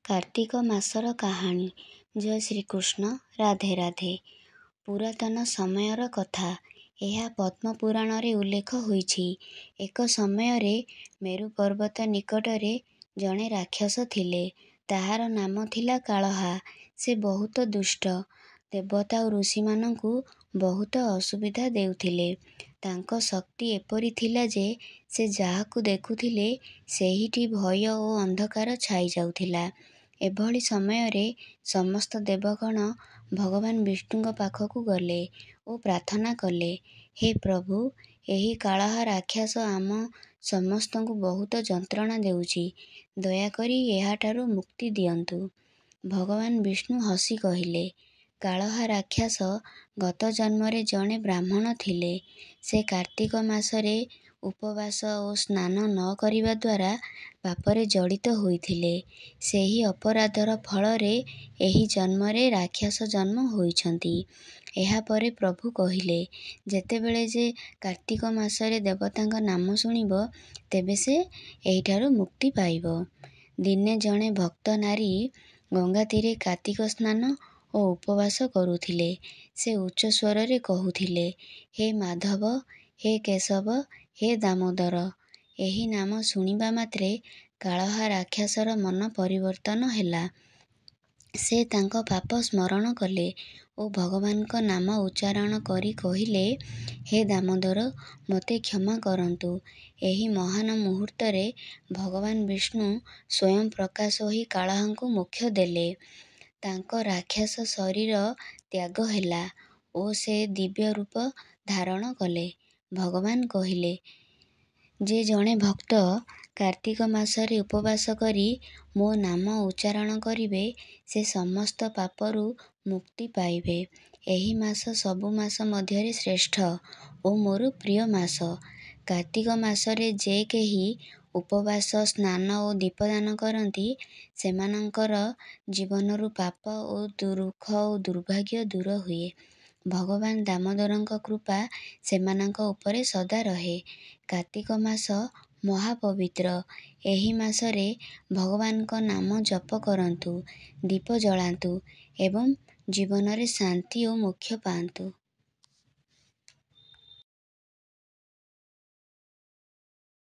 କାର୍ତ୍ତିକ ମାସର କାହାଣୀ। ଜୟ ଶ୍ରୀକୃଷ୍ଣ। ରାଧେ ରାଧେ। ପୁରାତନ ସମୟର କଥା। ଏହା ପଦ୍ମପୁରାଣରେ ଉଲ୍ଲେଖ ହୋଇଛି। ଏକ ସମୟରେ ମେରୁ ପର୍ବତ ନିକଟରେ ଜଣେ ରାକ୍ଷସ ଥିଲେ। ତାହାର ନାମ ଥିଲା କାଳହା। ସେ ବହୁତ ଦୁଷ୍ଟ। ଦେବତା ଓ ଋଷିମାନଙ୍କୁ ବହୁତ ଅସୁବିଧା ଦେଉଥିଲେ। ତାଙ୍କ ଶକ୍ତି ଏପରି ଥିଲା ଯେ ସେ ଯାହାକୁ ଦେଖୁଥିଲେ ସେହିଠି ଭୟ ଓ ଅନ୍ଧକାର ଛାଇ ଯାଉଥିଲା। ଏଭଳି ସମୟରେ ସମସ୍ତ ଦେବଗଣ ଭଗବାନ ବିଷ୍ଣୁଙ୍କ ପାଖକୁ ଗଲେ ଓ ପ୍ରାର୍ଥନା କଲେ, ହେ ପ୍ରଭୁ, ଏହି କାଳହା ରାକ୍ଷସ ଆମ ସମସ୍ତଙ୍କୁ ବହୁତ ଯନ୍ତ୍ରଣା ଦେଉଛି। ଦୟାକରି ଏହାଠାରୁ ମୁକ୍ତି ଦିଅନ୍ତୁ। ଭଗବାନ ବିଷ୍ଣୁ ହସି କହିଲେ, କାଳହା ରାକ୍ଷସ ଗତ ଜନ୍ମରେ ଜଣେ ବ୍ରାହ୍ମଣ ଥିଲେ। ସେ କାର୍ତ୍ତିକ ମାସରେ ଉପବାସ ଓ ସ୍ନାନ ନ କରିବା ଦ୍ୱାରା ପାପରେ ଜଡ଼ିତ ହୋଇଥିଲେ। ସେହି ଅପରାଧର ଫଳରେ ଏହି ଜନ୍ମରେ ରାକ୍ଷସ ଜନ୍ମ ହୋଇଛନ୍ତି। ଏହାପରେ ପ୍ରଭୁ କହିଲେ, ଯେତେବେଳେ ଯେ କାର୍ତ୍ତିକ ମାସରେ ଦେବତାଙ୍କ ନାମ ଶୁଣିବ, ତେବେ ସେ ଏହିଠାରୁ ମୁକ୍ତି ପାଇବ। ଦିନେ ଜଣେ ଭକ୍ତ ନାରୀ ଗଙ୍ଗାତୀରେ କାର୍ତ୍ତିକ ସ୍ନାନ ଓ ଉପବାସ କରୁଥିଲେ। ସେ ଉଚ୍ଚ ସ୍ୱରରେ କହୁଥିଲେ, ହେ ମାଧବ, ହେ କେଶବ, ହେ ଦାମୋଦର। ଏହି ନାମ ଶୁଣିବା ମାତ୍ରେ କାଳହା ରାକ୍ଷସର ମନ ପରିବର୍ତ୍ତନ ହେଲା। ସେ ତାଙ୍କ ପାପ ସ୍ମରଣ କଲେ ଓ ଭଗବାନଙ୍କ ନାମ ଉଚ୍ଚାରଣ କରି କହିଲେ, ହେ ଦାମୋଦର, ମୋତେ କ୍ଷମା କରନ୍ତୁ। ଏହି ମହାନ ମୁହୂର୍ତ୍ତରେ ଭଗବାନ ବିଷ୍ଣୁ ସ୍ୱୟଂ ପ୍ରକାଶ ହୋଇ କାଳହାଙ୍କୁ ମୋକ୍ଷ ଦେଲେ। ତାଙ୍କ ରାକ୍ଷସ ଶରୀର ତ୍ୟାଗ ହେଲା ଓ ସେ ଦିବ୍ୟ ରୂପ ଧାରଣ କଲେ। ଭଗବାନ କହିଲେ ଯେ ଜଣେ ଭକ୍ତ କାର୍ତ୍ତିକ ମାସରେ ଉପବାସ କରି ମୋ ନାମ ଉଚ୍ଚାରଣ କରିବେ, ସେ ସମସ୍ତ ପାପରୁ ମୁକ୍ତି ପାଇବେ। ଏହି ମାସ ସବୁ ମାସ ମଧ୍ୟରେ ଶ୍ରେଷ୍ଠ ଓ ମୋର ପ୍ରିୟ ମାସ। କାର୍ତ୍ତିକ ମାସରେ ଯେ କେହି ଉପବାସ, ସ୍ନାନ ଓ ଦୀପଦାନ କରନ୍ତି, ସେମାନଙ୍କର ଜୀବନରୁ ପାପ ଓ ଦୁଃଖ ଓ ଦୁର୍ଭାଗ୍ୟ ଦୂର ହୁଏ। ଭଗବାନ ଦାମୋଦରଙ୍କ କୃପା ସେମାନଙ୍କ ଉପରେ ସଦା ରହେ। କାର୍ତ୍ତିକ ମାସ ମହାପବିତ୍ର। ଏହି ମାସରେ ଭଗବାନଙ୍କ ନାମ ଜପ କରନ୍ତୁ, ଦୀପ ଜଳାନ୍ତୁ ଏବଂ ଜୀବନରେ ଶାନ୍ତି ଓ ମୋକ୍ଷ ପାଆନ୍ତୁ।